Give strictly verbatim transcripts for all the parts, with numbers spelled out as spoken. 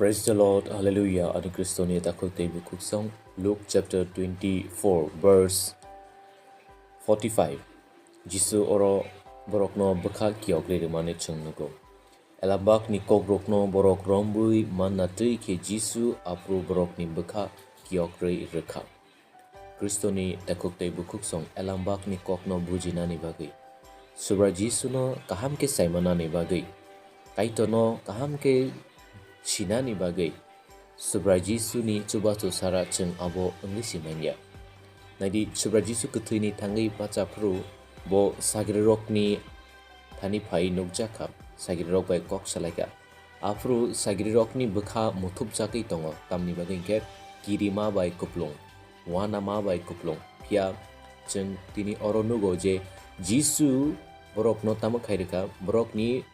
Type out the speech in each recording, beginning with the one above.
Praise the Lord, Hallelujah, ani Kristoni takhuk tei bukhuksong. Luke chapter twenty-four, verse forty-five. Jisu oro borokno bwkha kiyokri rwmani chwng nugo. Elambakni kokrokno borok rombwi manna twi khe Jisu aphuru borokni bwkha kiyokri rwkha. Kristoni takhuk tei bukhuksong elambakni kokno bujinani bagwi, Subrai Jisuno kaham khe saimanani bagwi, Kaitorno kaham khe sinani bagwi, Subrai Jisuni chubachu sara chwng abo wngwi si manya. Naidi, Subrai Jisu kwthwini thangwi bacha phuru bo sagrirokni thani phai nukjakha, sagrirok bai kok salaikha. Aphuru sagrirokni bwkha muthupjagwi tongo, tamni bagwi hinkhe kirima bai kuplung, uanama bai kuplung. Phiya chwng tini oro nugo je Jisu borokno tamo khai rwkha, borokni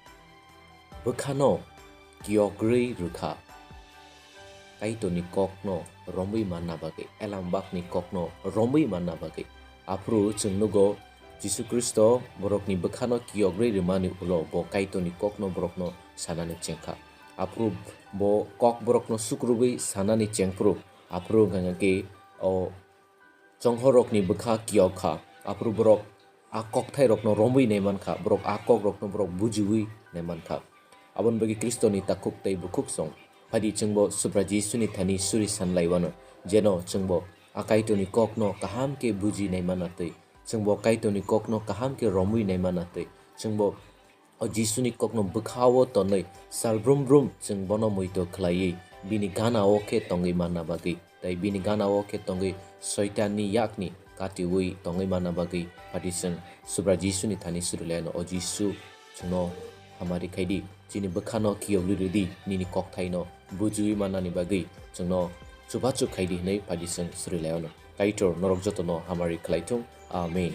bwkhano kiyogrwi rwkha. Kaitorni kokno romwi manna bagwi, elambakni kokno romwi manna bagwi. Aphuru chwng nugo Jisu Khristo borokni bwkhano kiyogrwi rwmani ulo bo Kaitorni kokno borokno sanani chengkha. Aphuru bo kok borokno sukrubwi sanani chengphuru, aphuru wngkha khe o chonghorrokni bwkha kiyok kha, aphuru borok a kokthairokno romwi nai man kha, borok a kokrokno borok bujiwi nai man kha. Aboni bagwi Kristoni takhuk tei bukhuksong phaidi chwngbo Subrai Jisuni thani suri san lai wano, jeno chwngbo a Kaitorni kokno kaham khe buji nai mana twi, chwngbo Kaitorni kokno kaham khe romwi nai mana twi, chwngbo o Jisuni kokno bwkha-o tonwi sal brum brum chwng bono muitu khlaiwi bini gana-o khe tongwi manna bagwi, tei bini gana-o khe tongwi Soitanni yakni katiwi tongwi manna bagwi phaidi chwng Subrai Jisuni thani suri lai anw. O Jisu, chwngno hamari khai di, chini bwkhano kiyogwi rw di, nini kokthaino bujiwi mannani bagwi chwngno chubachu khai di hwnwi phaidi chwng suri lai anw. Kaitor norok jotono hamari khlai thung. Amen.